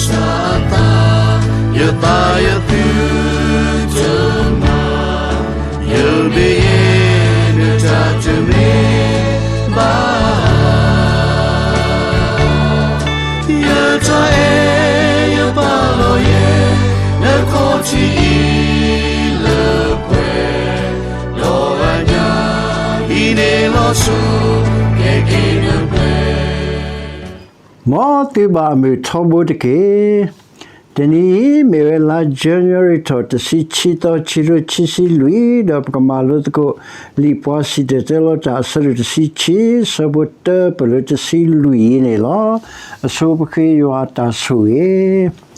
စၢ်အသး, ယသးယသုတမၤ, ယမ့ၢ်ယဲ နတၢ်တမ့ၢ်ဘၣ်. ယတၢ်အဲၣ်ယပာ်လီၤယဲ နခီၣ်ထံးအံၤလၢပှဲၤ, ဒီးအညၣ်အံၤန့ၣ်လီၤစိၤ ကဲက့ၤနပှဲၤ. မ်သုဘၣ်မုာ်ထီဘိတက့ၢ်. တနံၤအံၤ မ့ၢ်ဝဲလါ January ထီၣ်တဆံခံသီ ခံကထိခံဆံလွံၢ် ဒီးပကမၤလိသကိး လံာ်ပှၤစံၣ်တဲၤတဲလီၤတၢ်အဆၢဒိၣ်တဆံခံ ဆၢဖိတၢပၢၢ်လၢတဆံလွံၢ်အံၤန့ၣ်လီၤ. အဆိပဃ့ယွၤအတၢ်ဆိၣ်ဂ့ၤ.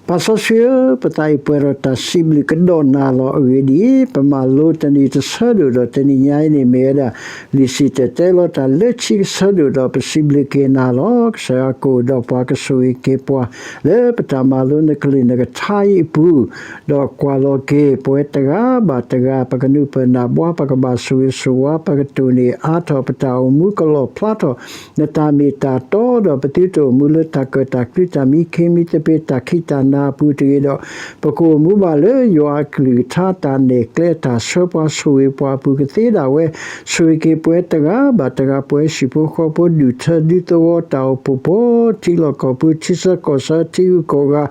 ပၢ်စီဆှံဧၢ, ပသးအံၤပှဲၤဒီးတၢ်စံးဘျုးကဒီးနၤလီၤ. အဂ့ၢ်ဒ်အံၤ, ပမၤလိတနံၤတဆၢဒိၣ်ဒီးတနံၤညါအံၤန့ၣ် မ့ၢ်ဝဲဒၣ် လံာ်စံၣ်တဲၤတဲလီၤတၢ်လၢခံကဆၢဒိၣ်ဒီး ပစံးဘျုးက့ၤနၤလီၤ. ကစၢ်ယွၤကအိၣ်ဒီးပှၤကဆိၣ်ဂ့ၤက့ၤပှၤ လၢပတၢ်မၤလိနကလုၢ်နကထါအံၤအပူၤ, ဒီးကွၢ်လီၤက့ၤပဝဲတဂၤဘၣ်တဂၤ ပကနုာ်ပၢၢ်နၢ်ဘှါ ပကဘၣ်ဆိၣ်ဂ့ၤဆိၣ်ဝါ ပကတိၢ်န့ၢ်အါထီၣ် ပတၢ်အိၣ်မူကလီၣ်ဖျါထီၣ် နတၢ်မ့ၢ်တၢ်တီ ဒီးပသုတအိၣ်မူလၢတၢ်ကၢၣ်တၢ်ကျူ တၢ်မံခ့မံသပ့ၤ တၢ်ခံးတၢ်နၤအပူၤတဂ့ၤဒီး ပကအိၣ်မူဘၣ်လၢယွၤအကလုၢ်ကထါ တၢ်နဲၣ်ကျဲ တၢ်ဆှၢပှၤဆိၣ်ဂ့ၤပှၤအပူၤကသ့ဒၣ်ဝဲ, ဆိၣ်ဂ့ၤက့ၤပဝဲတဂၤဘၣ်တဂၤ ပဝဲဟံၣ်ဖိဃီဖိ ဒူၣ်ထၢဒူသဝီ တၢ်အိၣ်ဖှိၣ်ဖိ ထံလီၢ်ကီၢ်ပူၤ ထံဆၢကီၢ်ဆၢ ထံဂုၤကီၢ်ဂၤ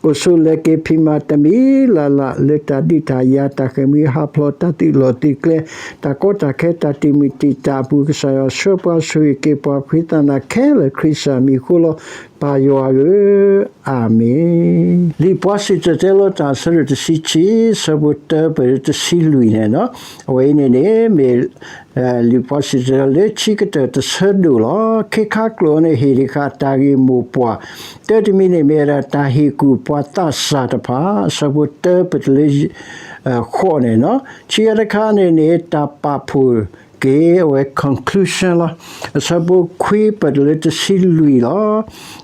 အိၣ်ဆိးလဲၤက့ၤဖံးမၤတမံၤလၢ်လၢ် လၢတၢ်ဒုးတၢ်ယၤ တၢ်ဃ့ၢ်မှံဟးဖျိး တၢ်သုးလီၢ်သုးကျဲ တၢ်ကီတၢ်ခဲ တၢ်တံာ်မုၢ်တံာ်တာ်အပူၤ ကစၢ်ယွၤဆှၢပှၤဆိၣ်ဂ့ၤက့ၤပှၤ ဖှံသးနၤခဲလၢာ် ခရံာ်စၢ်မံၤအဃိလီၤ. ပၢ်ယွၤဧၢ, အၤမ့ၣ်. လံာ်ပှၤစံၣ်တဲၤတဲလီၤတၢ်အဆၢဒိၣ်တဆံခံ ဆၢဖိတၢပၢၢ်လၢတဆံလွံၢ်န့ၣ်လီၤ. အဝဲအံၤန့ၣ်န့ၣ် မ့ၢ် လံာ်ပှၤစံၣ်တဲၤတဲလီၤလၢခံကတၢၢ်တဆၢဒိၣ်လီၤ. ခ့ခါကျိာ်န့ၣ် ဟ့ၣ်ဒံးဃာ်တၢ်ဂ့ၢ်မိၢ်ပှၢ် တၢတမံၤန့ၣ် မ့ၢ်ဝဲဒၣ်တၢ်ဟ့ၣ်ကူၣ်ပှၤသးစၢ်တဖၣ် အဆၢဖိတၢပၢၢ်တုၤလၢ ဃိးန့ၣ်လီၤ. ခံခါတခါန့ၣ်န့ၣ် တၢ်ပာ်ဖှိၣ်က့ၤ အဝဲ conclusion လီၤ. အဆၢဖိခွံပၢၢ်တုၤလၢတဆံလွံၢ်လီၤ.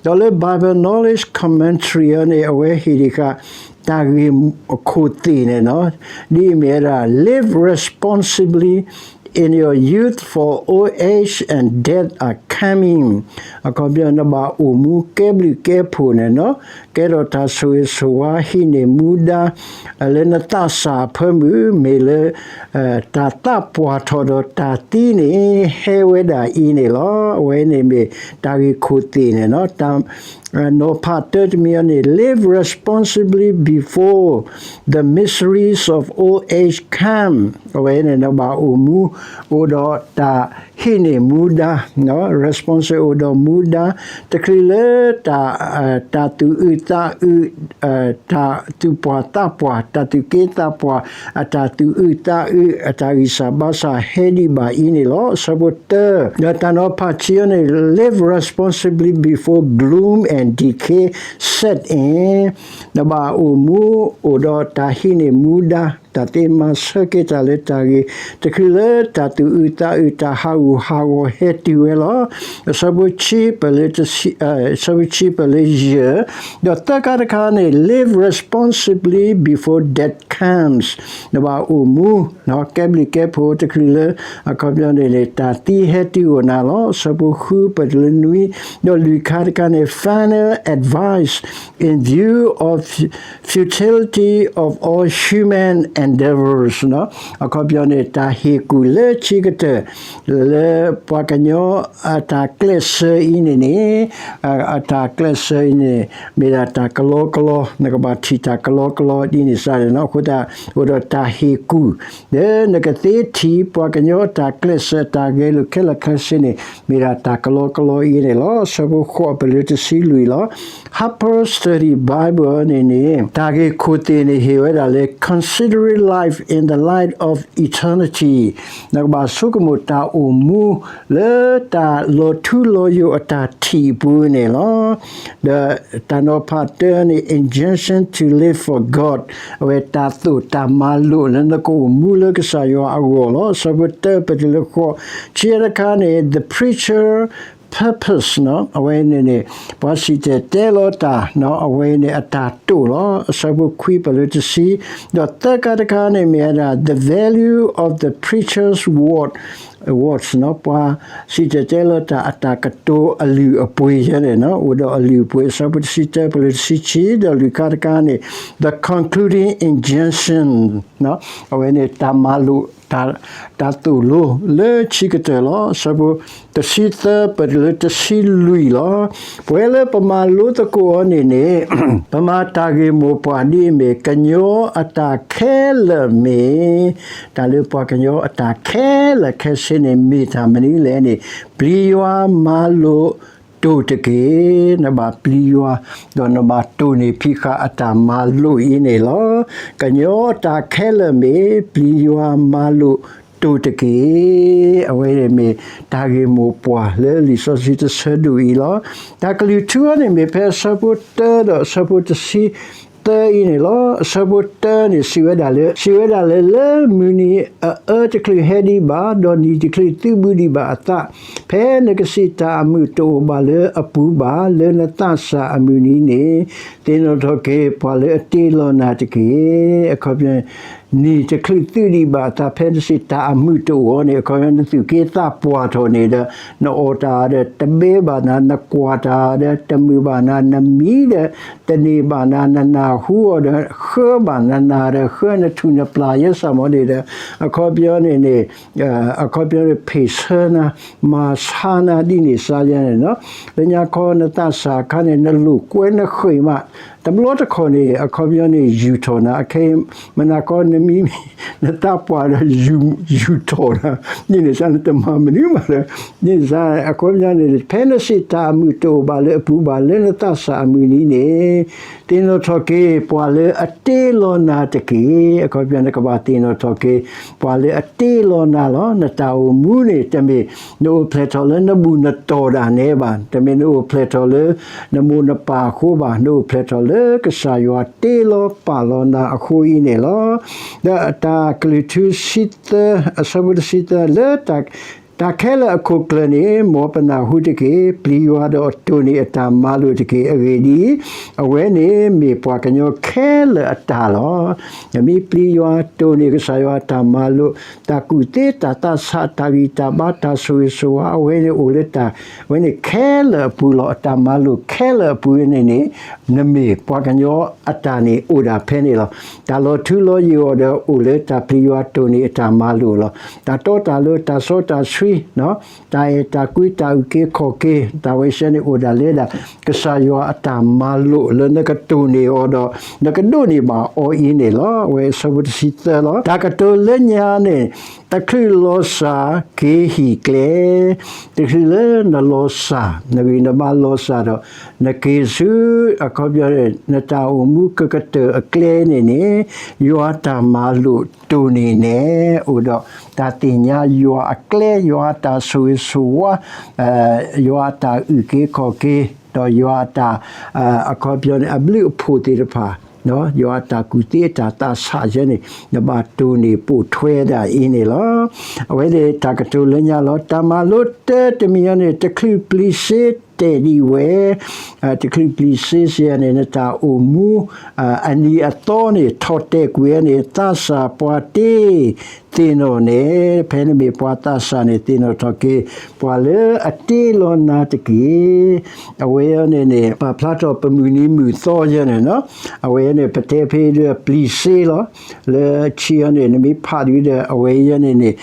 ဒီးလၢ Bible Knowledge Commentary အံၤန့ၣ် အဝဲဟ့ၣ်ဒံးဃာ် တၢ်ဂ့ၢ်ခိၣ်သ့ၣ်န့ၣ်လီၤ. ဒ်အမ့ၢ်ဝဲဒၣ် Live responsibly in your youth, for old age and death are coming. အခီပညီ နဘၣ်အိၣ်မူကဲဘျုးကဲဖှိၣ်န့ၣ်လီၤ. ကဲထီၣ်တၢ်ဆိၣ်ဂ့ၤဆိၣ်ဝါ ဟံးန့ၢ်မူဒါ လၢနသးစၢ်အဖၢမုၢ် မ့ၢ်လၢ တၢ်သးပှၢ်ထီၣ်ဒီးတၢ်သံန့ၣ် ဟဲဝဲဒၣ်အံၤန့ၣ်လီၤ. အဝဲန့ၣ်မ့ၢ်တၢ်ဂ့ၢ်ခိၣ်သ့ၣ်န့ၣ်လီၤ. တၢ် နီၤဖးတၢတမံၤအံၤန့ၣ် Live responsibly before the miseries of old age come. အဝဲန့ၣ် နဘၣ်အိၣ်မူ အိၣ်ဒီးတၢ်ဟံးန့ၢ်မူဒါ responsible အိၣ်ဒီးမူဒါ တချုးလၢ တၢ်သူၣ်အုးသးအုး တၢ်သူၣ်ပှၢ်သးပှၢ် တၢ်သူၣ်က့သးပှၢ် အတၢ်သူၣ်အုးသးအုး အတၢ်ဂံၢ်စၢ်ဘါစၢ်ဟဲဒံးဘၣ်အံၤန့ၣ်လီၤ. အဆၢဖိတၢ ဒီးတၢ်နီၤဖးခံအံၤန့ၣ် Live responsibly before gloom and decay set in. နဘၣ်အိၣ်မူအိၣ်ဒီးတၢ်ဟံးန့ၢ်မူဒါ တၢ်သ့မၤဆၢက့ၤတၢ်လၢတၢ်ဂ့ၤ တချုးလၢတၢ်သူၣ်အုးသးအုး တၢ်ဟးဂူာ်ဟးဂီၤဟဲတုၤဝဲလီၤ. အဆၢဖိဆံပၢၢ်လၢ အဆၢဖိဆံပၢၢ်လၢယဲၢ် ဒီးသၢခါတခါန့ၣ် Live responsibly before death comes. နဘၣ်အိၣ်မူ ကဲဘျုးကဲဖှိၣ်တချုးလၢ အခီပညီန့ၣ်န့ၣ် တၢ်သံဟဲတုၤအိၣ်နၤလီၤ. အဆၢဖိဃုပၢၢ်တုၤလၢနွံ ဒီးလွံၢ်ခါတခါန့ၣ် Final advice in view of futility of all human endeavors. အခီပညီန့ၣ် တၢ်ဟ့ၣ်ကူၣ်လၢခံကတၢၢ် လၢပှၤကညီအတၢ်ကျဲးစၢးအံၤန့ၣ်န့ၣ် အတၢ်ကျဲးစၢးအံၤန့ၣ် မ့ၢ်ဒၣ်တၢ်ကလီကလီ နကဘၣ်ထံၣ်တၢ်ကလီကလီဒ်န့ၣ်စ့ၢ်န့ၣ်လီၤ. အဃိသတး အိၣ်ဒီးတၢ်ဟ့ၣ်ကူၣ် လၢနကသ့ထံၣ်ပှၤကညီအတၢ်ကျဲးစၢးတၢ်ဂဲၤလိာ်ခဲလၢာ်ခဲဆ့န့ၣ် မ့ၢ်ဒၣ်တၢ်ကလီကလီအံၤန့ၣ်လီၤ. အဆၢဖိဃိးပၢၢ်လၢတဆံလွံၢ်လီၤ. Harper Study Bible န့ၣ်န့ၣ် တၢ်ဂ့ၢ်ခိၣ်သ့ၣ်န့ၣ် ဟ့ၣ်ဝဲဒၣ်လၢ Considering Life in the Light of Eternity. နကဘၣ်ဆိကမိၣ်တၢ်အိၣ်မူ လၢတၢ်လီၤထူလီၤယိာ်အတၢ်ထံၣ်အပူၤန့ၣ်လီၤ. ဒီးတၢ်နီၤဖးတၢန့ၣ် Injunction to Live for God. အဝဲတၢ်သိၣ်တၢ်မၤလိာ်လၢနကအိၣ်မူလၢကစၢ်ယွၤအဂီၢ်လီၤ. အဆၢဖိတၢပၢၢ်တုၤလၢဃိး ခံခါတခါန့ၣ် The Preacher purpose အဝဲန့ၣ်န့ၣ် ပှၤစံၣ်တဲၤတဲလီၤတၢ် အဝဲန့ၣ်အတၢ်တိာ်လီၤ. အဆၢဖိခွံပၢၢ်လၢတဆံ ဒီးသၢခါတခါန့ၣ်မ့ၢ်ဝဲဒၣ် the value of the preacher's word, words ပှၤစံၣ်တဲၤတဲလီၤတၢ်အတၢ်ကတိၤအလုၢ်အပှ့ၤယဲန့ၣ် အိၣ်ဒီးအလုၢ်အပှ့ၤ အဆၢဖိတဆံတၢပၢၢ်လၢတဆံခံ ဒီးလွံၢ်ခါတခါန့ၣ် the concluding injunction အဝဲန့ၣ်တၢ်မၤလိာ် တၢ်သိၣ်လိလၢခံကတၢၢ်လီၤ. အဆၢဖိတဆံသၢပၢၢ်တုၤလၢတဆံလွံၢ်လီၤ. ပဝဲလၢပမၤလိသကိးအီၤန့ၣ်န့ၣ် ပမၤတၢ်ဂ့ၢ်မိၢ်ပှၢ်ဒ်အမ့ၢ် ကညီအတၢ်ခဲလၢာ်မ့ၢ် တၢ်လၢပှၤကညီအတၢ်ခဲလၢာ်ခဲဆ့န့ၣ် မ့ၢ်တၢ်မနုၤလဲၣ်န့ၣ် ပျံၤယွၤမၤလိာ်တိၢ်တက့ၢ်. နဘၣ်ပျံၤယွၤ ဒီးနဘၣ်တိၢ်န့ၢ်ဖံးဃာ်အတၢ်မၤလိာ်အံၤန့ၣ်လီၤ. ကညီအတၢ်ခဲလၢာ်မ့ၢ် ပျံၤယွၤမၤလိာ်တိၢ်တက့ၢ်. အဝဲမ့ၢ်တၢ်ဂ့ၢ်မိၢ်ပှၢ်လၢလံာ်စီဆှံတဆၢဒိၣ်အံၤလီၤ. တၢ်ကလုၢ်ထူအီၤန့ၣ်မ့ၢ်ဖဲအဆၢဖိတၢဒီးအဆၢဖိတဆံ သၢအံၤန့ၣ်လီၤ. အဆၢဖိတၢန့ၣ် စံးဝဲဒၣ်လၢ စံးဝဲဒၣ်လၢ လၢမုၢ်နံၤအအၢတချုးဟဲဒံးဘၣ်, ဒီးနံၤတချုးသုးဘုဒံးဘၣ်အသး, ဖဲနကစံးတၢ်အမုာ်တအိၣ်ဘၣ်လၢအပူၤဘၣ်, လၢနသးစၢ်အမုၢ်နံၤန့ၣ်, သ့ၣ်နီၣ်ထီၣ်က့ၤပှၤလၢအတ့လီၤနၤတက့ၢ်. အခီပညီ နံၤတချုးသုးဒံးဘၣ်အသး ဖဲနစံးတၢ်အမုာ်တအိၣ်န့ၣ် အခီပညီ နသူၣ်က့သးပှၢ်ထီၣ်န့ၣ်ဒီး နအီၣ်တၢ်ဒီးတဘဲဘၣ်နၤ, နကွၢ်တၢ်ဒီးတမုာ်ဘၣ်နၤ, နမံဒီးတန့ၢ်ဘၣ်နၤ, နနၢ်ဟူအီၤဒီးဃၢဘၣ်နၤ, နနၢ်ဒီးဃၢ, နထူၣ်နပျၢ်ယဲစၢ်မီၤန့ၣ်ဒီး အခီပညီန့ၣ်န့ၣ် အခီပညီန့ၣ် ဖ့ၣ်ဆၢနၤ, မၤဆါနၤဒ်န့ၣ်စါယဲန့ၣ်လီၤ. လၢညါခီနသးစၢ်အခါန့ၣ် နလိာ်ကွဲနဃ့ၢ်မး တဘျီတခီၣ်န့ၣ် အခီပညီန့ၣ် ယူာ်ထီၣ်နၤ, အခဲအံၤ မနၤခီနမံမံ နသးပှၢ်ဒီး ယူာ်ထီၣ်နၤ, ဒ်န့ၣ်စါန့ၣ် တမၤမနုၤမးဒီး ဒ်န့ၣ်စါ အခီပညီန့ၣ် ဖဲနစံးတၢ်အမုာ်တအိၣ်ဘၣ်လၢအပူၤဘၣ် လၢနသးစၢ်အမုၢ်နံၤန့ၣ် သ့ၣ်နီၣ်ထီၣ်က့ၤ ပှၤလၢအတ့လီၤနၤတက့ၢ်. အခီပညီ နကဘၣ်သ့ၣ်နီၣ်ထီၣ်က့ၤ ပှၤလၢအတ့လီၤနၤလီၤ. နတၢ်အိၣ်မူန့ၣ် တမ့ၢ်နအိၣ်ဖျဲၣ်ထီၣ်လၢနဘူၣ်နတီၢ်ဒၣ်နဲဘၣ်, တမ့ၢ်နအိၣ်ဖျဲၣ်ထီၣ်လၢ နမိၢ်နပၢ်အဃိဘၣ်, နအိၣ်ဖျဲၣ်ထီၣ်လၢကစၢ်ယွၤတ့လီၤပာ်လီၤနၤအဃိအံၤန့ၣ်လီၤ. ဒီးတၢ်ကလုၢ်ထူဆံသၢ အဆၢဖိတဆံသၢ လၢ တၢ်ခဲလၢာ်အခိၣ်ကျၢၢ်န့ၣ် မ်ပနၢ်ဟူတက့ၢ်. ပျံၤယွၤဒီးတိၢ်န့ၢ်အတၢ်မၤလိာ်တက့ၢ်. အဂ့ၢ်ဒ်အံၤ, အဝဲန့ၣ်မ့ၢ်ပှၤကညီခဲလၢာ်အတၢ်လီၤ. နမ့ၢ်ပျံၤယွၤတိၢ်န့ၢ်ကစၢ်ယွၤအတၢ်မၤလိာ်, တၢ်ကူၣ်သ့တၢ်သးဆး တၢ်ဂံၢ်တၢ်ဘါ တၢ်ဆိၣ်ဂ့ၤဆိၣ်ဝါ အဝဲန့ၣ်အိၣ်လၢတၢ် အဝဲန့ၣ်ခဲလၢာ်အပူၤလီၤ. အတၢ်မၤလိာ်ခဲလၢာ်အပူၤန့ၣ်န့ၣ် နမ့ၢ်ပှၤကညီအတၢ်န့ၣ်အိၣ်ဒၣ်ဖဲန့ၣ်လီၤ. တၢ်လီၤထူလီၤယိာ်အီၤဒီးအိၣ်လၢတၢ်ပျံၤယွၤတိၢ်န့ၢ်အတၢ်မၤလိာ်လီၤ. တၢ်တီတၢ်လိၤ တၢ်စီတၢ်ဆှံ တၢ်အဲၣ်တၢ်ကွံ တၢ်အုၣ်က့ၤခီၣ်က့ၤ တၢ်ဝဲဆဲန့ၣ်အိၣ်ဒၣ်လၢဒၣ် ကစၢ်ယွၤအတၢ်မၤလိာ်လၢနကတိၢ်န့ၢ်အီၤဒီး နကဒိးန့ၢ်ဘၣ်အီၤအံၤန့ၣ်လီၤ. အဝဲအဆၢဖိတဆံသၢလီၤ. တၢ်ကတိၤလၢညါန့ၣ် တချုးလီၤစၢ်က့ၤဟံၣ်ကျဲ, တချုးလၢနလီၤစၢ် နဂံၢ်နဘါလီၤစၢ်ဒီး နက့ၤဆူ အခီပညီန့ၣ် နတၢ်အိၣ်မူကကတၢၢ်အကျဲန့ၣ်န့ၣ် ယွၤတၢ်မၤလိာ်တိၢ်န့ၢ်နဲ အိၣ်ဒီးတၢ်သ့ၣ်ညါယွၤအကျဲ ယွၤအတၢ်ဆိၣ်ဂ့ၤဆိၣ်ဝါ ယွၤအတၢ်အုၣ်က့ၤခီၣ်က့ၤ ဒီးယွၤအတၢ် အခီပညီန့ၣ် အဘျုးအဖှိၣ်သ့ၣ်တဖၣ် ယွၤအတၢ်ကူၣ်သ့အတၢ်သးဆးယဲန့ၣ် နဘၣ်တိၢ်န့ၢ်ပိာ်ထွဲဒၣ်အံၤန့ၣ်လီၤ. အဝဲန့ၣ်တၢ်ကတိၤလၢညါလီၤ. တၢ်မၤလိတၢတမံၤအံၤန့ၣ် တချုးပျံၤစ့တဲာ်ဒံးဝဲ တချုးပျံၤစ့စ့န့ၣ် နတၢ်အိၣ်မူ အနံၤအသီန့ၣ် ထီၣ်တဲာ်ကွံာ်ဝဲန့ၣ် သးစၢ်ပှၤတ့ သ့ၣ်နီၣ်န့ၣ် ဖဲနမ့ၢ်ပှၤသးစၢ်န့ၣ် သ့ၣ်နီၣ်ထီၣ်က့ၤ ပှၤလၢအတ့လီၤနၤတက့ၢ်. အဝဲအံၤန့ၣ်န့ၣ် ပာ်ဖျါထီၣ်ပမုၢ်နံၤမုၢ်သီယဲန့ၣ်လီၤ. အဝဲန့ၣ် ပတဲဖဲဒီးပျံၤစ့လီၤ. လၢခံအံၤန့ၣ် နမ့ၢ်ဖးဒုဒီး အဝဲအံၤန့ၣ်န့ၣ်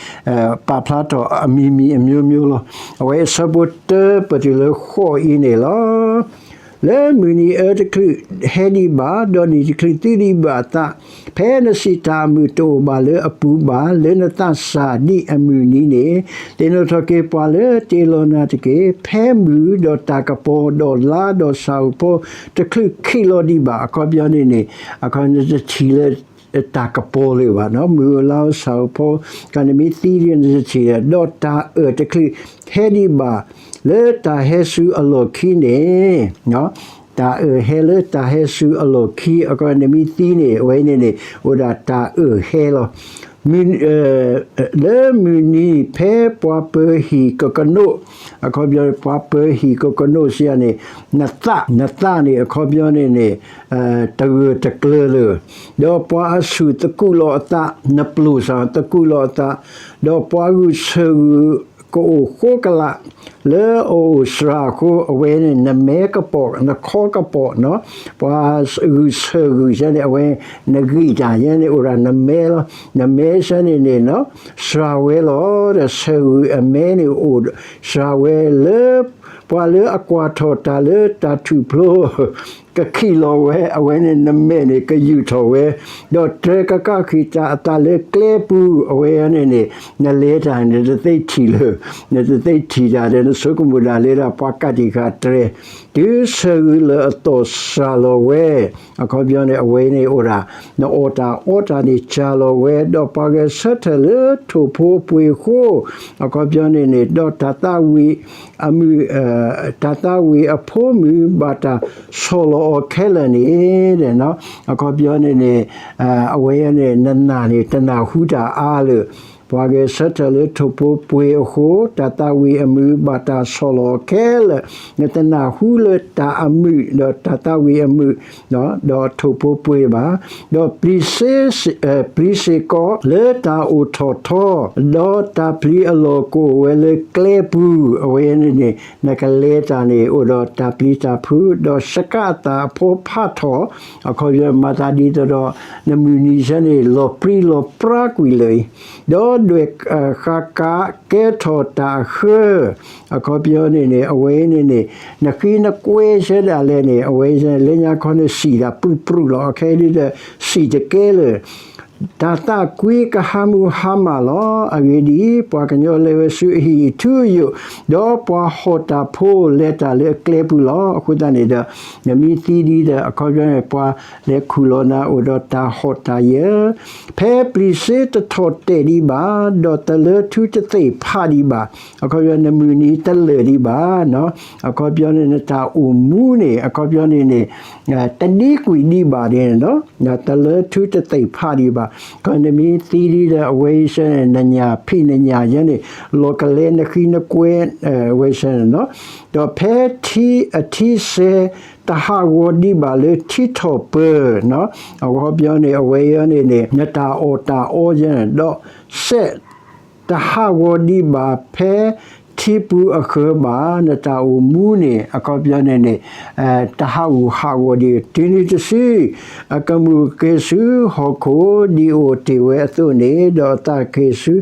ပာ်ဖျါထီၣ်အမံၤမံၤအမျိုးမျိုးလီၤ. အဝဲအဆၢဖိတၢပၢၢ်တုၤလၢဃိးအံၤန့ၣ်လီၤ. လၢမုၢ်နံၤအၢတချုးဟဲဒံးဘၣ်, ဒီးနံၤတချုးသုးဒံးဘၣ်အသး, ဖဲနစံးတၢ်အမုာ်တအိၣ်ဘၣ်လၢအပူၤဘၣ်, လၢနသးစၢ်ဒံးအမုၢ်နံၤန့ၣ်, သ့ၣ်နီၣ်ထီၣ်က့ၤပှၤလၢတ့လီၤနၤတက့ၢ်. ဖဲမုၢ်ဒီးတၢ်ကပီၤဒီးလါဒီးဆၣ်ဧိၤဖီ တချုးခံးလီၤဒံးဘၣ်, အခီပညီန့ၣ်န့ၣ် အခီပညီနတထံၣ်လၢ တၢ်ကပီၤလၢၤဘၣ်, မုၢ်ဧိၤလါဧိၤဆၣ်ဧိၤဖီ, ကနမ့ၢ်သံဒီးနတထံၣ်, ဒီးတၢ်အၢၣ်တချုးဟဲဒံးဘၣ်, လၢတၢ်ဟဲဆူအလီၢ်ခံန့ၣ်, တၢ်အၢၣ်ဟဲလၢတၢ်ဟဲဆူအလီၢ်ခံ, အခီပညီနမ့ၢ်သံန့ၣ် အဝဲန့ၣ်န့ၣ် အိၣ်ဒၣ်တၢ်အၢၣ်ဟဲလီၤ. မုၢ် လၢမုၢ်နံၤဖဲပှၤပၢၤဟံၣ်ကကနိး, အခီပညီ ပှၤပၢၤဟံၣ်ကကနိးစံးယၤန့ၣ်, နသး နသးန့ၣ် အခီပညီန့ၣ်န့ၣ် တဂၢၢ်တကျၢၤလၢၤ, ဒီးပှၤအဆူၣ်သကူးလီၤအသး, နပျိၢ်စ့ၢ်သကူးလီၤအသး, ဒီးပှၤဂုာ်ဆၢၣ်ဂုာ်ကအိၣ်ဃိကလာ် လၢအအိၣ်စှၤအဃိ အဝဲန့ၣ် နမဲကပီၤ နခီကပီၤနီၤ, ပှၤဂုာ်ဆၢၣ်ဂုာ်ယဲန့ၣ် အဝဲ နဂံၢ်တၢ်ယဲန့ၣ် အိၣ်ဒၣ်နမဲလီၤ, နမဲယဲန့ၣ်န့ၣ်နီၤ စှၤဝဲလီၤ, ဒီးဆၢၣ်ဂုာ်အမဲန့ၣ်အိၣ်စှၤဝဲလၢ ပှၤလၢအကွၢ်ထီၣ်တၢ်လၢတၢ်ထူၣ်ဖျိ ကခံးလီၤဝဲ, အဝဲန့ၣ်နမဲာ်န့ၣ်ကယူာ်ထီၣ်ဝဲ, ဒီးတြဲၤကကးဃံးတၢ်အသးလၢကျဲပူၤ, အဝဲန့ၣ်န့ၣ် နလဲၤတၢ်န့ၣ် နတသ့ထံၣ်လၢၤ, နတသ့ထံၣ်တၢ်ဒီး နဆိကမိၣ်ဒၣ်လၢဒၣ်ပှၤကးတံာ်ဃာ်တြဲၤ, တုၤဆၢၣ်ဂုာ်လၢအသီၣ်စှၤလီၤဝဲ, အခီပညီန့ၣ် အဝဲန့ၣ်အိၣ်ဒၣ် နအီၣ်တၢ်အီတၢ်န့ၣ်စှၤလီၤဝဲ, ဒီးပှၤဂဲၤဆၢထၢၣ်လၢထိၣ်ဖိအပှ့ၤအဃိ, အခီပညီန့ၣ်န့ၣ် ဒီးတၢ်သးဝံၣ် အမုၢ် တၢ်သးဝံၣ်အဖိမုၣ်ဘၣ်တၢ်ဆီၣ်လီၤအီၤခဲလၢာ်န့ၣ်, အခီပညီန့ၣ်န့ၣ် အဝဲန့ၣ် နနာ်န့ၣ် တနၢ်ဟူတၢ်အါလၢၤ, ပှၤဂဲၤဆၢထၢၣ်လၢထိၣ်ဖိပှ့ၤအဃိ တၢ်သးဝံၣ်အမုၢ်ဘၣ်တၢ်ဆီၣ်လီၤအီၤခဲလၢာ်, နတနၢ်ဟူလၢတၢ်အမုၢ် ဒီးတၢ်သးဝံၣ်အမုၢ် ဒီးထိၣ်ဖိပှ့ၤဘၣ်, ဒီးပျံၤစ့ ပျံၤစ့ၢ်ကီးလၢတၢ်အိၣ်ထီၣ်ထီ, ဒီးတၢ်ပျံၤအလီၢ်ကအိၣ်ဝဲလၢကျဲပူၤ, အဝဲန့ၣ်န့ၣ် နကလဲၤတၢ်န့ၣ် အိၣ်ဒီးတၢ်ပျံၤတၢ်ဖုး, ဒီးစကးအသးအဖီဖးထီၣ်, အခီပညီမၤသးဒ်သိးဒီး နမုၢ်နံၤဆၢန့ၣ် လီၤပြံလီၤပြါကွံာ်လၢာ်အံၤ, ဒီးဒွဲၣ်ဃးကးကဲထီၣ်တၢ်အဃၢ အခီပညီန့ၣ်န့ၣ် အဝဲန့ၣ်န့ၣ် နဃံနကွဲဆၢဒၣ်လဲာ်န့ၣ် အဝဲလၢညါခီန့ၣ် စံၣ်တၢ်ပုၢ်ပြူၣ်လီၤ, ခဲအံၤဒ်ဒီး စံၣ်တကဲလၢာ်, တၢ်သးကွံကဟးမုၢ်ဟါမၢ်လီၤ. အဂ့ၢ်ဒ်အံၤ, ပှၤကညီလဲၤဝဲဆူအဟံၣ်အထူအယိာ်, ဒီးပှၤဟီၣ်တၢ်ဖိလဲၤတၢ်လၢအကျဲပူၤလီၤ. အဃိသတးန့ၣ်ဒီး နမ့ၢ်သံဒ်ဒီး အခီပညီန့ၣ် ပှၤလဲၤခူၣ်လီၤနၤအိၣ်ဒီးတၢ်ဟီၣ်တၢ်ယၢၤ, ဖဲပျံၤစ့တထီၣ်တဲာ်ဒံးဘၣ်, ဒီးတလၢထူတသ့ၣ်ဖးဒံးဘၣ်, အခီပညီ နမုၢ်နံၤတလၢာ်ဒံးဘၣ်, အခီပညီန့ၣ် နတၢ်အိၣ်မူန့ၣ် အခီပညီန့ၣ်န့ၣ် တဒံကွံာ်ဒံးဘၣ်န့ၣ်လီၤ. တလၢထူတသ့ၣ်ဖးဒံးဘၣ်, ခီနမ့ၢ်သံဒ်ဒီး အဝဲအံၤဆၢန့ၣ် နညၣ်ဖံးနညၣ်ယဲန့ၣ် လီၤကလဲနဃံနကွဲ အဝဲဆၢန့ၣ်လီၤ. ဒီးဖဲထံအထံစဲ တဟးဂီၤဒံးဘၣ်လၢထံထီၣ်ပၢၤ, အခီပညီန့ၣ် အဝဲအံၤန့ၣ်န့ၣ် နတၢ်အီၣ်တၢ်အီယဲန့ၣ် ဒီးစဲး တဟးဂီၤဒံးဘၣ်ဖဲထံပူၤအဃၢၤဘၣ်, နတၢ်အိၣ်မူန့ၣ် အခီပညီန့ၣ်န့ၣ် တဟးဂူာ်ဟးဂီၤဒံး, တုၤနုၤတစု အကမူၣ်က့ၤဆူဟီၣ်ခိၣ် ဒ်အိၣ်တ့ၢ်ဝဲအသိးန့ၣ် ဒီးအသးက့ၤဆူ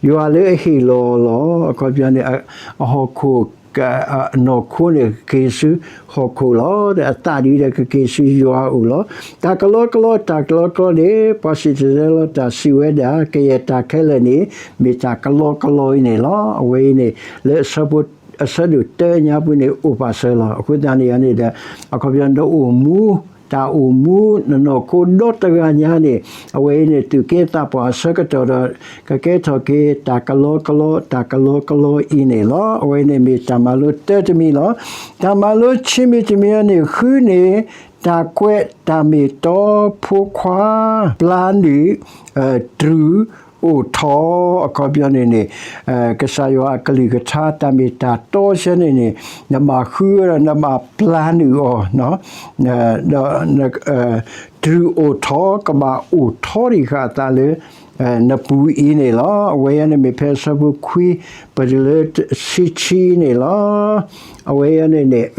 ယွၤလၢအဟ့ၣ်လီၤအီၤလီၤ. အခီပညီန့ၣ် အဟီၣ်ခိၣ် အနီၢ်ခိန့ၣ် ကက့ၤဆူဟီၣ်ခိၣ်လီၤ. ဒီးအသးဒ်ဒီးကက့ၤဆူယွၤအအိၣ်လီၤ. တၢ်ကလီကလီ တၢ်ကလီကလီန့ၣ် ပှၤစံၣ်တဲၤတဲလီၤတၢ်စံးဝဲဒၣ် ကယဲၢ်တၢ်ခဲလၢာ်န့ၣ် မ့ၢ်တၢ်ကလီကလီအံၤန့ၣ်လီၤ. အဝဲအံၤန့ၣ် လၢအဆၢဖိ အဆၢဒိၣ်တၢညါပူၤန့ၣ် အိၣ်ပာ်စၢၤလီၤ. အဃိသတးန့ၣ်န့ၣ်ဒီး အခီပညီနအိၣ်မူ တၢ်အိၣ်မူ နနီၢ်ခိဒီတဂၤညါန့ၣ် အဝဲအံၤန့ၣ် သူၣ်က့သးပှၢ်အဆၢကတီၢ်ဒီး ကကဲထီၣ်က့ၤတၢ်ကလီကလီ တၢ်ကလီကလီအံၤန့ၣ်လီၤ. အဝဲန့ၣ်မ့ၢ်တၢ်မၤလိတၢတမံၤလီၤ. တၢ်မၤလိခံမံၤတမံၤန့ၣ် ဃုန့ၣ် တၢ်ကွဲးတၢ်မ့ၢ်တီ ဖိခွါ ပျၢ်နုာ် တြူၢ် အိၣ်ထီၣ် အခီပညီန့ၣ်န့ၣ် ကစၢ်ယွၤအကလုၢ်ကထါ တၢ်မ့ၢ်တၢ်တီဆၢန့ၣ်န့ၣ် နဘၣ်ဃုဝဲဒီး နဘၣ်ပျၢ်နုာ်အီၤ ဒီး တြူၢ်အိၣ်ထီၣ် ကဘၣ်အိၣ်ထီၣ်တံၢ်ဃာ်အသးလၢ နပူၤအံၤန့ၣ်လီၤ. အဝဲအံၤန့ၣ်မ့ၢ်ဖဲအဆၢဖိခွံ ပတုၤလၢဆံဆံန့ၣ်လီၤ. အဝဲအံၤန့ၣ်န့ၣ်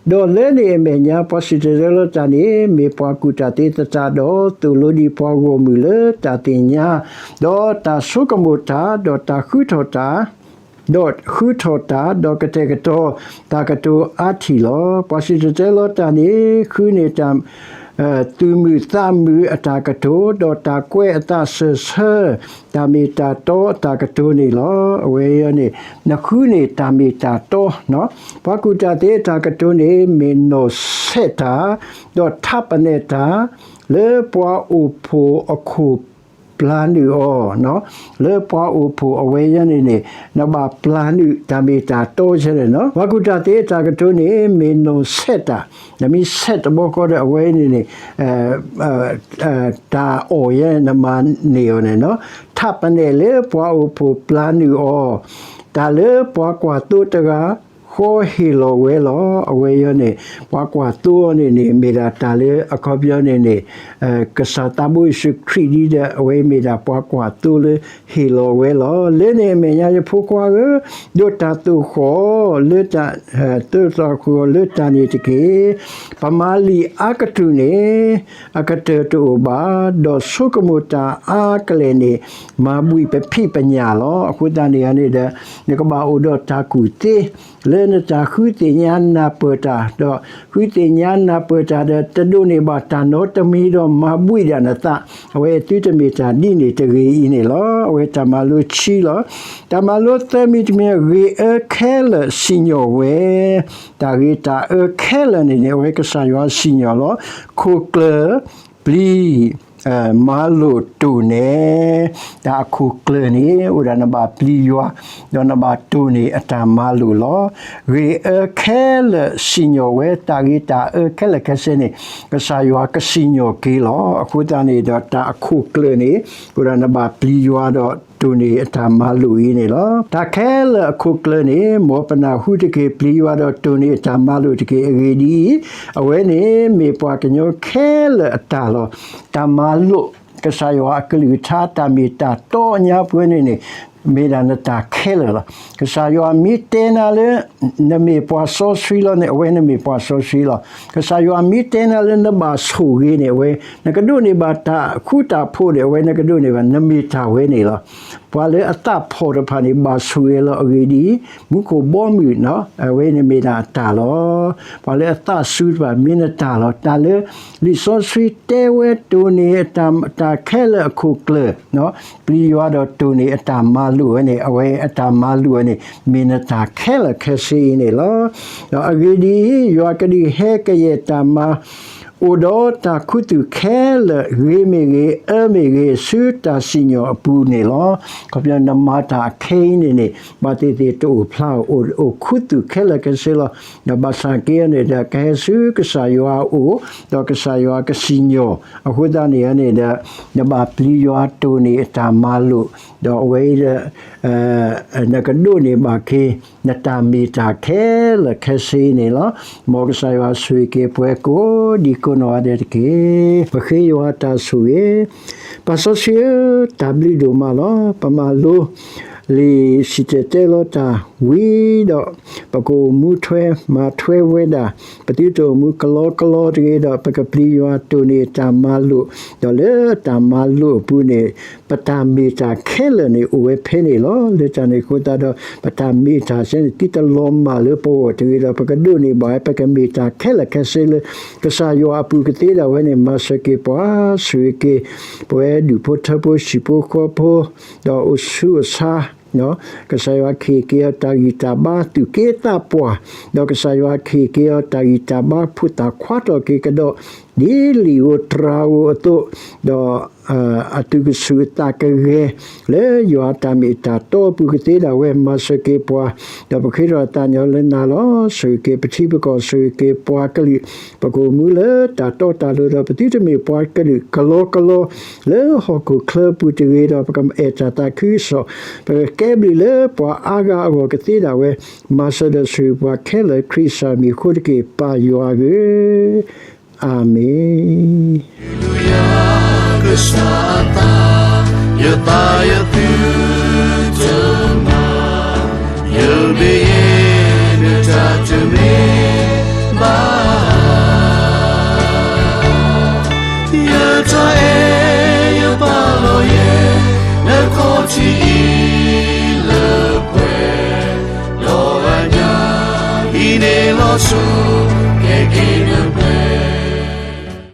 ဒီးလၢန့ၣ်အမဲာ်ညါ ပှၤစံၣ်တဲၤတဲလီၤတၢ်န့ၣ် မ့ၢ်ပှၤကူၣ်တၢ်သ့သတးဒီး သိၣ်လိဒံးပှၤဂီၢ်မုၢ်လၢတၢ်သ့ၣ်ညါ ဒီးတၢ်ဆိကမိၣ်တၢ် ဒီးတၢ်ဃုထီၣ်တၢ် ဒီးဃုထီၣ်တၢ် ဒီးကတဲာ်ကတီၤတၢ်ကတိၤအါထံၣ်လီၤ. ပှၤစံၣ်တဲၤတဲလီၤတၢ်န့ၣ် ဃုန့ၢ်တၢ် သူၣ်မုာ်သးမုာ်အတၢ်ကတိၤ ဒီးတၢ်ကွဲးအသးစၢၢ်ဆၢ တၢ်မ့ၢ်တၢ်တီအတၢ်ကတိၤန့ၣ်လီၤ. အဝဲအံၤန့ၣ် နဃုန့ၢ်တၢ်မ့ၢ်တၢ်တီ ပှၤကူၣ်တၢ်သ့အတၢ်ကတိၤန့ၣ် မ့ၢ်နီၢ်ဆဲးတၢ် ဒီးထးပနဲးတၢ် လၢပှၤအိၣ်ဖှိၣ်အခိၣ်ပျၢ်နုာ်အီၤ လၢပှၤအိၣ်ဖှိၣ်အဝဲအံၤန့ၣ်န့ၣ် နဘၣ်ပျၢ်နုာ်တၢ်မ့ၢ်တၢ်တီဆဲန့ၣ်လီၤ. ပှၤကူၣ်တၢ်သ့အတၢ်ကတိၤန့ၣ် မ့ၢ်နီၢ်ဆဲးတၢ် နမ့ၢ်ဆဲးတဘျီဃီဒီး အဝဲအံၤန့ၣ်န့ၣ် တၢ်အီၣ်ယဲ နမၤန့ၢ်အီၤန့ၣ်လီၤ. ထး ခးပနဲၣ်လၢပှၤအိၣ်ဖှိၣ်ပျၢ်နုာ်အီၤ, တၢ်လၢပှၤကွၢ်သိတဂၤ ဃီဟ့ၣ်လီၤဝဲလီၤ. အဝဲအံၤန့ၣ် ပှၤကွၢ်သိအီၤန့ၣ်န့ၣ် မ့ၢ်ဒၣ်တၢ်လၢအခီပညီန့ၣ်န့ၣ် ကစၢ်သးဘိယ့ၣ်ၡူးခရံာ်ဒ်ဒီး အဝဲမ့ၢ်ဒၣ်ပှၤကွၢ်သိလၢဟ့ၣ်လီၤဝဲလီၤ. လၢန့ၣ်အမဲာ်ညါယဖိခွါဧၢ, ဒိးတၢ်သိၣ်ဃီၤလၢတၢ်, ဒိးတၢ်သိၣ်ဃီၤလၢတၢ်န့ၣ်တက့ၢ်. ပမၤလံာ်အါကတြူၢ်န့ၣ် အကတၢၢ်တအိၣ်ဘၣ်, ဒီးဆိကမိၣ်တၢ်အါကလဲာ်န့ၣ် မၤဘှံးပဖံးပညၣ်လီၤ. အဃိသတးန့ၣ်န့ၣ်ဒီး နကဘၣ်အိၣ်ဒီးတၢ်ကူၣ်သ့ လၢနတၢ်ဃုသ့ၣ်ညါနၢ်ပၢၢ်တၢ်, ဒီးဃုသ့ၣ်ညါနၢ်ပၢၢ်တၢ်ဒီး တဒိးန့ၢ်ဘၣ်တၢ်နီတမံၤဒီးမၤဘှံးဒၣ်နသး, အဝဲသုတမ့ၢ်တၢ်ဒ်န့ၣ်တဂ့ၤအံၤန့ၣ်လီၤ. အဝဲတၢ်မၤလိခံလီၤ. တၢ်မၤလိသၢမံၤတမံၤ ဂ့ၤအၢခဲလၢာ်စံၣ်ညီၣ်ဝဲ, တၢ်ဂ့ၤတၢ်အၢခဲလၢာ်န့ၣ်န့ၣ် အဝဲကစၢ်ယွၤစံၣ်ညီၣ်လီၤ. ခိၣ်ကျၢၢ် ပျံၤ မၤလိာ်တိၢ်န့ၣ်, တၢ်အခိၣ်ကျၢၢ်န့ၣ် အိၣ်ဒၣ်နဘၣ်ပျံၤယွၤ, ဒီးနဘၣ်တိၢ်န့ၢ်အတၢ်မၤလိာ်လီၤ. ဂ့ၤအၢခဲလၢာ်စံၣ်ညီၣ်ဝဲ, တၢ်ဂ့ၤတၢ်အၢခဲလၢာ်ခဲဆ့န့ၣ် ကစၢ်ယွၤကစံၣ်ညီၣ်က့ၤလီၤ. အဃိသတးန့ၣ်ဒီး တၢ်အခိၣ်ကျၢၢ်န့ၣ် အိၣ်ဒၣ်နဘၣ်ပျံၤယွၤဒီးတိၢ်န့ၢ်အတၢ်မၤလိာ်အံၤန့ၣ်လီၤ. တၢ်ခဲလၢာ်အခိၣ်ကျၢၢ်န့ၣ် မ်ပနၢ်ဟူတက့ၢ်, ပျံၤယွၤဒီးတိၢ်န့ၢ်အတၢ်မၤလိာ်တက့ၢ်. အဂ့ၢ်ဒ်အံၤ, အဝဲန့ၣ်မ့ၢ်ပှၤကညီခဲလၢာ်အတၢ်လီၤ. တၢ်မၤလိာ် ကစၢ်ယွၤအကလုၢ်ကထါ တၢ်မ့ၢ်တၢ်တီအညါပှဲၤန့ၣ်န့ၣ် မ့ၢ်ဒၣ်နတၢ်ခဲလၢာ်လီၤ. ကစၢ်ယွၤမ့ၢ်တဲနၤလၢ နမ့ၢ်ပှၤစီဆှံလီၤန့ၣ် အဝဲနမ့ၢ်ပှၤစီဆှံလီၤ. ကစၢ်ယွၤမ့ၢ်တဲနၤလၢနဘၣ်ဆိၣ်ဂ့ၤန့ၣ် အဝဲနကဒိးန့ၢ်ဘၣ်တၢ်ဃူတၢ်ဖိးန့ၣ် အဝဲနကဒိးန့ၢ်ဘၣ် နမ့ၢ်တၢ်ဝဲန့ၣ်လီၤ. ပှၤလၢအသးဖှီၣ်တဖၣ်န့ၣ် ဘၣ်ဆိၣ်ဂ့ၤလီၤ. အဂ့ၢ်ဒ်အံၤ, မူခိၣ်ဘီမုၢ် အဝဲန့ၣ်မ့ၢ်ဒၣ်အတၢ်လီၤ. ပှၤလၢအသးစူၤတဖၣ် မ့ၢ်နတၢ်လီၤ. တၢ်လၢလံာ်စီဆှံတဲဝဲ တိၢ်န့ၢ်တၢ်ခဲလၢာ်အခိၣ်ကျၢၢ်, ပျံၤယွၤဒီးတိၢ်န့ၢ်အတၢ်မၤလိာ်ဝဲန့ၣ် အဝဲအတၢ်မၤလိာ်ဝဲန့ၣ် မ့ၢ်နတၢ်ခဲလၢာ်ခဲဆ့အံၤန့ၣ်လီၤ. ဒီးအဂ့ၢ်ဒ်အံၤ, ယွၤကဒုးဟဲကယဲၢ်တၢ်မၤ အိၣ်ဒီးတၢ်ခူသူၣ်ခဲလၢာ် ဂ့ၤမ့ၢ်ဂ့ၤ, အၢမ့ၢ်ဂ့ၤ, ဆူတၢ်စံၣ်ညီၣ်အပူၤန့ၣ်လီၤ. ခီဖျိနမၤတၢ်အခဲအံၤန့ၣ်န့ၣ် ဘၣ်သ့ၣ်သ့ၣ်တအိၣ်ဖျါ, အိၣ်ခူသူၣ်ခဲလၢာ်ခဲဆ့လီၤ. ဒီးဘၣ်ဆၣ်က့န့ၣ်ဒီး ကဟဲဆူကစၢ်ယွၤအအိၣ်, ဒီးကစၢ်ယွၤကစံၣ်ညီၣ်, အဃိသတးန့ၣ်န့ၣ်ဒီး နဘၣ်ပျံၤယွၤတိၢ်န့ၢ်အတၢ်မၤလိာ်, ဒီးအဝဲအံၤဒီး နကဒိးန့ၢ်ဘၣ်က့ၤ နတၢ်မ့ၢ်တၢ်ခဲလၢာ်ခဲဆ့န့ၣ်လီၤ. မ်ကစၢ်ယွၤဆိၣ်ဂ့ၤက့ၤပှၤကိးဒံကိးနီၢ်ဂၤဒဲးတက့ၢ်. ပဃ့ယွၤတၢ်ဆိၣ်ဂ့ၤ, ပၢ်စီဆှံဧၢ, တၢ်ဘျုးဒိၣ်မးလီၤ. ပမၤလိ လံာ်စံၣ်တဲၤတဲလီၤတၢ်ဝံၤဒီး ပကအိၣ်မူထွဲမၤထွဲဝဲဒၣ်, ပသုတအိၣ်မူကလီကလီတဂ့ၤဒီး ပကပျံၤယွၤတိၢ်န့ၢ်တၢ်မၤလိာ်, ဒီးလၢတၢ်မၤလိာ်အပူၤန့ၣ် ပတၢ်မ့ၢ်တၢ်ခဲလၢာ်န့ၣ် အိၣ်ဝဲဖဲန့ၣ်လီၤ. လၢတၢ်န့ၣ်အဃိသတးဒီး ပတၢ်မ့ၢ်တၢ်ခဲလၢာ်န့ၣ် သုတလီၤမၢ်လၢပဂီၢ်တဂ့ၤဒီး ပကဒိးန့ၢ်ဘၣ်ဝဲ ပကမ့ၢ်တၢ်ခဲလၢာ်ခဲဆ့လၢ ကစၢ်ယွၤအပူၤကသ့ဒၣ်ဝဲန့ၣ် မၤစၢၤက့ၤပှၤ, ဆိၣ်ဂ့ၤက့ၤ ပဝဲဒူၣ်ဖိထၢဖိ ဟံၣ်ဖိဃီဖိ ဒီးအိၣ်ဆူၣ်အိၣ်ဆါ ကစၢ်ယွၤကဟ့ၣ်က့ၤအီၤတၢ်ဂံၢ်တၢ်ဘါ သူၣ်က့သးပှၢ်, ဒီးကစၢ်ယွၤကဟ့ၣ်က့ၤအီၤတၢ်ဂံၢ်တၢ်ဘါ ဖိသၣ်ခွါထီၣ်က့ၤကဒီး ဒ်လံာ်ဧိၤတြၤဧိၤအသိး, ဒီး အသူၣ်ကဆူၣ်အသးကဂဲၤ လၢယွၤအတၢ်မ့ၢ်တၢ်တီအပူၤကသ့ဒၣ်ဝဲ မၤစၢၤက့ၤပှၤ, ဒီးပဃ့ထီၣ်သးညီလၢနၤလီၤ. ဆိၣ်ဂ့ၤက့ၤပထံပကီၢ် ဆိၣ်ဂ့ၤက့ၤပှၤကလုာ်, ပကအိၣ်မူလၢတၢ်တီတၢ်လိၤဒီး ပသုတမ့ၢ်ပှၤကလုာ်ကလီကလီ လၢဟီၣ်ခိၣ်ချၢပူၤတဂ့ၤဒီး ပကအဲၣ်တၢ်သးခုကစီၣ်, ပကကဲဘျုးလၢပှၤအါဂၤအဂီၢ်ကသ့ဒၣ်ဝဲ, မၤစၢၤဒီးဆိၣ်ဂ့ၤပှၤခဲလၢာ် ခရံာ်အမံၤအဃိတက့ၢ် ပၢ်ယွၤဧၢ, အၤမ့ၣ်. ကစၢ်သး, ယသးယသုတ